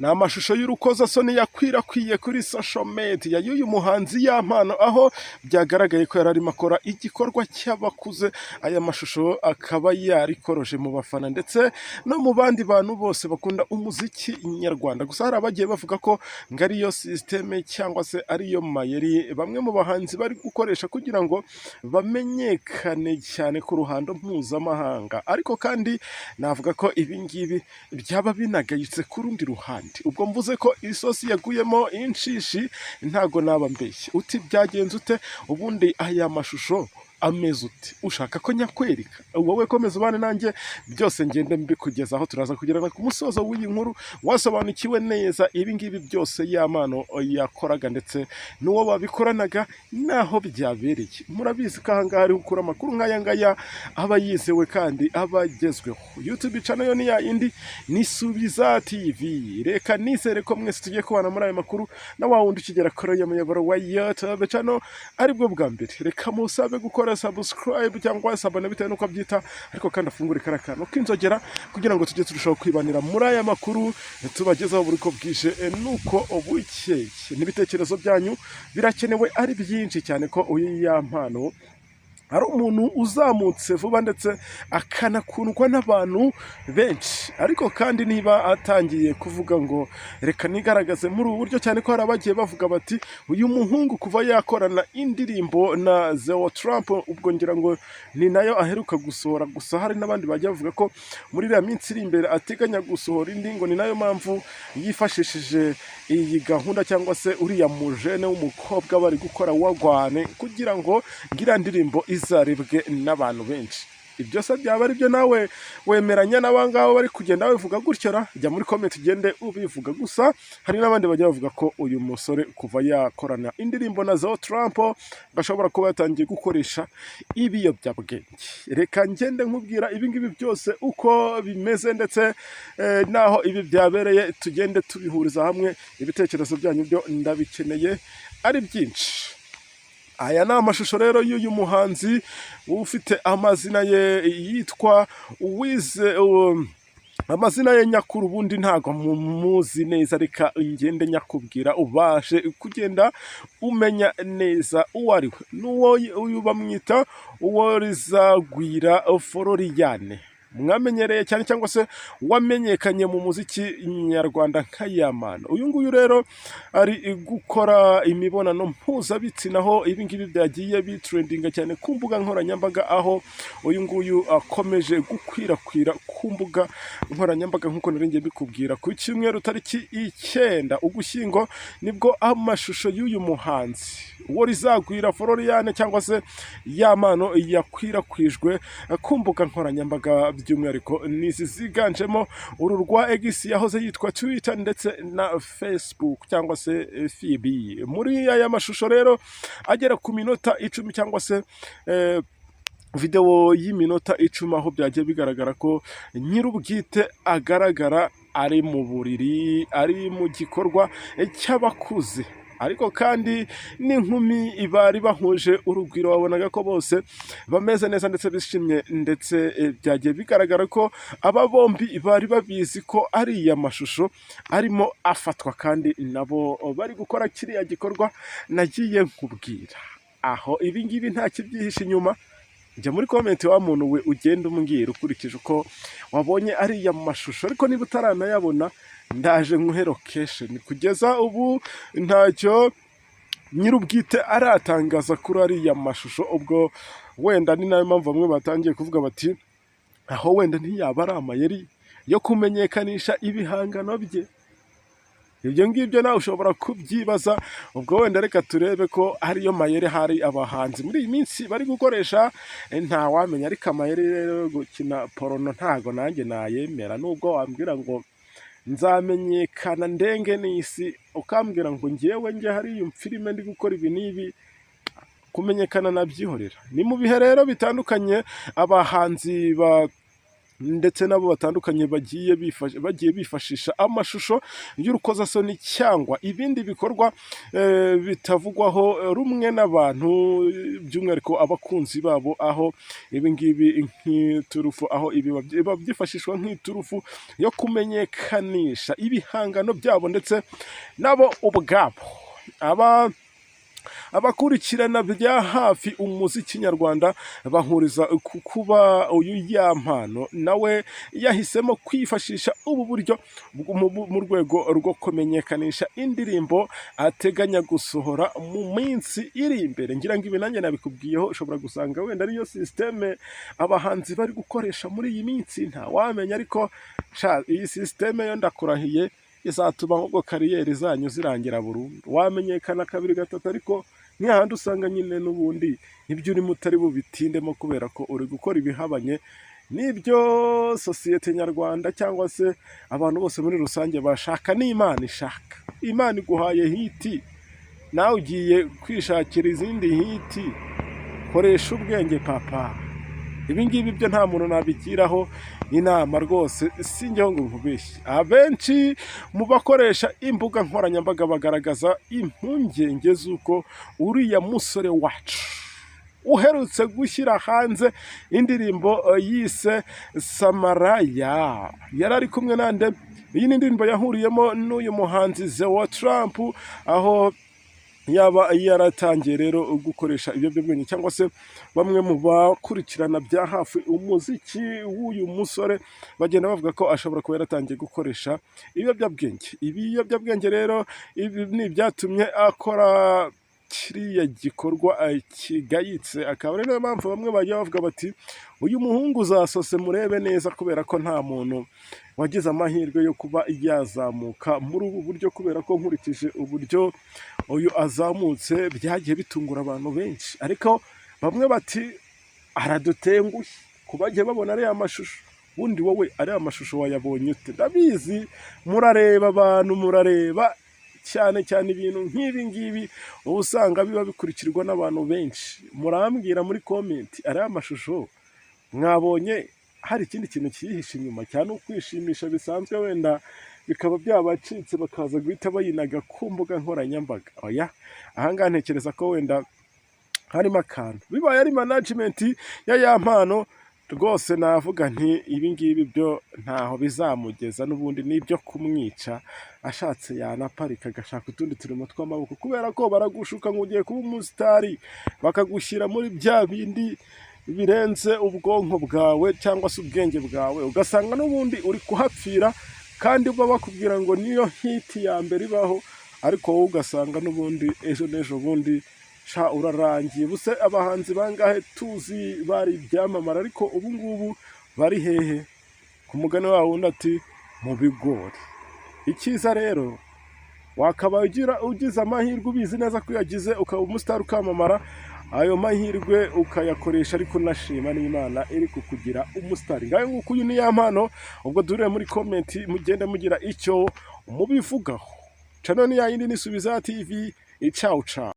Ni amashusho y'urukozasoni yakwirakwiye kuri social media y'uyu muhanzi Yampano, aho byagaragaye ko yari arimo akora igikorwa cy'abakuze. Aya mashusho akaba yarikoroje mu bafana ndetse no mu bandi bantu bose bakunda umuziki nyarwanda. Gusa hari abagiye bavuga ko ngo ariyo système cyangwa se ariyo mayeri bamwe mu bahanzi bari gukoresha kugira ngo bamenyekane cyane ku ruhando mpuzamahanga. Ariko kandi navuga ko ibi ngibi byaba binagayitse ku rundi ruhande. Ubwo mvuze ko isosi yaguyemo inshishi, ntago naba mbeshye. Uti byagenze ute? Ubundi aya mashusho ameze ute? Ushaka ko nyakwerika? Wowe komeza ubane nanjye, byose ngende mbikugezaho. Turaza kugerana ku musozo w'iyi nkuru wasobanukiwe neza ibi ngibi byose Yampano yakoraga, ndetse n'uwo babikoranaga, n'aho byabereye. Murabizi ko aha ngaha ariho ukura amakuru nk'aya ngaya, aba yizewe kandi aba agezweho. YouTube channel yo ni ya yindi, ni Subiza TV. Reka nizere ko mwese tugiye kubana muri aya makuru, na wa wundi ukigera kuri uyu muyoboro wa YouTube channel aribwo bwa mbere, reka musabe gukora subscribe cyangwa s'abonner bitewe n'uko abyita, ariko kandi afungure kariya kantu k'inzogera kugira ngo tujye turushaho kwibanira muri aya makuru tubagezaho buri uko bwije n'uko bukeye. N'ibitekerezo byanyu birakenewe ari byinshi cyane, ko uyu Yampano ari umuntu uzamutse vuba ndetse akanakundwa n'abantu benshi. Ariko kandi niba atangiye kuvuga ngo reka nigaragaze muri ubu buryo, cyane ko hari abagiye bavuga bati uyu muhungu kuva yakorana indirimbo na Zeo Trump, ubwo ngira ngo ni nayo aheruka gusohora. Gusa hari n'abandi bajya bavuga ko muri iriya minsi iri imbere ateganya gusohora indi, ngo ni nayo mpamvu yifashishije iyi gahunda cyangwa se uriya mujene w'umukobwa bari gukora wagwane, kugira ngo iriya ndirimbo izarebwe n'abantu benshi. Ibyo se byaba ari byo? Nawe wemeranya n'abangaba bari kugenda babivuga gutyo ra? Jya muri comment ugende ubivuga. Gusa hari n'abandi bajya bavuga ko uyu musore kuva yakorana indirimbo na Zeo Trump gashobora kuba yatangiye gukoresha ibiyobyabwenge. Reka ngende nkubwira ibi ngibi byose uko bimeze, ndetse n'aho ibi byabereye, tugende tubihuriza hamwe. Ibitekerezo byanyu byo ndabikeneye ari byinshi. Aya ni amashusho rero y'uyu muhanzi ufite amazina ye yitwa Uwize, amazina ye nyakuri ubundi ntabwo muzi neza. Reka ngende nyakubwira ubashe kugenda umenya neza uwo ari we. N'uwo uyu bamwita uwo Rizagwira Floriane, mwamenyereye cyane cyangwa se wamenyekanye mu muziki nyarwanda nka Yampano. Uyu nguyu rero ari gukora imibonano mpuzabitsina, aho ibi ngibi byagiye bitrendinga cyane ku mbuga nkoranyambaga, aho uyu nguyu akomeje gukwirakwira ku mbuga nkoranyambaga nk'uko nari ngiye mbikubwira. Ku cyumweru tariki 9 Ugushyingo nibwo amashusho y'uyu muhanzi uwo Rizagwira Floriane cyangwa se Yampano yakwirakwijwe ku mbuga nkoranyambaga, by'umwihariko n'izi ziganjemo uru rwa X yahoze yitwa Twitter ndetse na Facebook cyangwa se FB. Muri aya mashusho rero agera ku minota 10 cyangwa se videwo y'iminota 10, aho byagiye bigaragara ko nyir'ubwite agaragara ari mu buriri, ari mu gikorwa cy'abakuze, ariko kandi n'inkumi bari bahuje urugwiro, wabonaga ko bose bameze neza ndetse bishimye. Ndetse byagiye bigaragara ko aba bombi bari babizi ko ariya mashusho arimo afatwa, kandi nabo bari gukora kiriya gikorwa nagiye nkubwira. Aho ibi ngibi nta kibyihishe inyuma. Jya muri comment wa muntu we, ugenda umbwira ukurikije uko wabonye ariya mashusho. Ariko niba utaranayabona, ndaje nkuhe location. Kugeza ubu ntacyo nyir'ubwite aratangaza kuri ariya mashusho. Ubwo wenda ni nayo mpamvu bamwe batangiye kuvuga bati aho wenda ntiyaba ari amayeri yo kumenyekanisha ibihangano bye. Ibyo ngibyo nawe ushobora kubyibaza. Ubwo wenda reka turebe ko ariyo mayeri hari abahanzi muri iyi minsi bari gukoresha, ntawamenya. Ariko amayeri rero yo gukina porno ntago nanjye nayemera, nubwo wambwira ngo nzamenyekana ndenge n'isi, ukambwira ngo ngewe njye hariya filime ndi gukora ibi n'ibi, kumenyekana nabyihorera. Ni mu bihe rero bitandukanye abahanzi ba Ndetse nabo batandukanye bagiye bifashisha amashusho y'urukozasoni cyangwa ibindi bikorwa bitavugwaho rumwe n'abantu, by'umwihariko abakunzi babo, aho ibi ngibi nk'iturufu, aho ibi byifashishwa nk'iturufu yo kumenyekanisha ibihangano byabo ndetse nabo ubwabo. Abakurikirana bya hafi umuziki nyarwanda bahuriza ku kuba uyu Yampano nawe yahisemo kwifashisha ubu buryo mu rwego rwo kumenyekanisha indirimbo ateganya gusohora mu minsi iri imbere. Ngira ngo ibi nanjye nabikubwiyeho, ushobora gusanga wenda ariyo système abahanzi bari gukoresha muri iyi minsi, ntawamenya. Ariko sha, iyi système yo ndakurahiye izatuma ahubwo carrière zanyu zirangira burundu. Wamenyekana kabiri, gatatu, ariko nk'ahandi usanga nyine n'ubundi ibyo urimo utari bubitindemo, kubera ko uri gukora ibihabanye n'ibyo sosiyete nyarwanda cyangwa se abantu bose muri rusange bashaka n'Imana ishaka. Imana iguhaye hit, nawe ugiye kwishakira izindi hit. Koresha ubwenge, papa. Ibi ngibi byo nta muntu nabigiraho inama rwose, sinjyeho ngo nkubeshye. Abenshi mu bakoresha imbuga nkoranyambaga bagaragaza impungenge z'uko uriya musore wacu uherutse gushyira hanze indirimbo yise Samaraya, yari ari kumwe nande? Iyi ni indirimbo yahuriyemo n'uyu muhanzi Zewo Trump, aho yaba yaratangiye rero gukoresha ibiyobyabwenge, cyangwa se bamwe mu bakurikirana bya hafi umuziki w'uyu musore bagenda bavuga ko ashobora kuba yaratangiye gukoresha ibiyobyabwenge. Ibiyobyabwenge rero ibi ni ibyatumye akora kiriya gikorwa kigayitse, akaba ari nayo mpamvu bamwe bajya bavuga bati: "Uyu muhungu uzasose murebe neza," kubera ko nta muntu wagize amahirwe yo kuba yazamuka muri ubu buryo, kubera ko nkurikije uburyo uyu azamutse byagiye bitungura abantu benshi. Ariko bamwe bati: "Aradutengushye," ku bagiye babona ariya mashusho. Ubundi wowe ariya mashusho wayabonye ute? Ndabizi murareba, abantu murareba cyane cyane ibintu nk'ibi ngibi, uba usanga biba bikurikirwa n'abantu benshi. Murambwira muri comment, ariya mashusho mwabonye hari ikindi kintu cyihishe inyuma, cyane ukwishimisha bisanzwe, wenda bikaba byabacitse bakaza guhita bayinaga ku mbuga nkoranyambaga? Oya, ahangaha ntekereza ko wenda harimo akantu. Bibaye ari management ya Yampano rwose, navuga nti ibi ngibi byo ntaho bizamugeza, n'ubundi ni ibyo kumwica. Ashatse yanaparika agashaka utundi turimo tw'amaboko, kubera ko baragushuka ngo ugiye kuba umusitari, bakagushyira muri bya bindi birenze ubwonko bwawe cyangwa se ubwenge bwawe, ugasanga n'ubundi uri kuhapfira, kandi uba bakubwira ngo niyo hit ya mbere ibaho, ariko wowe ugasanga n'ubundi ejo n'ejo bundi sha urarangiye. Buse abahanzi bangahe tuzi bari ibyamamare, ariko ubu ngubu bari hehe? Ku mugani wa wundi ati: "Mu bigori." Icyiza rero, wakabaye ugira ugize amahirwe, ubizi neza ko uyagize, ukaba umusitari, ukamamara, ayo mahirwe ukayakoresha, ariko unashima n'Imana iri kukugira umusitari. Ngayo nguko, uyu ni Yampano. Ubwo duhure muri comment, mugende mugira icyo mubivugaho. Channel ni yayindi, ni Subiza TV. Ciao ciao.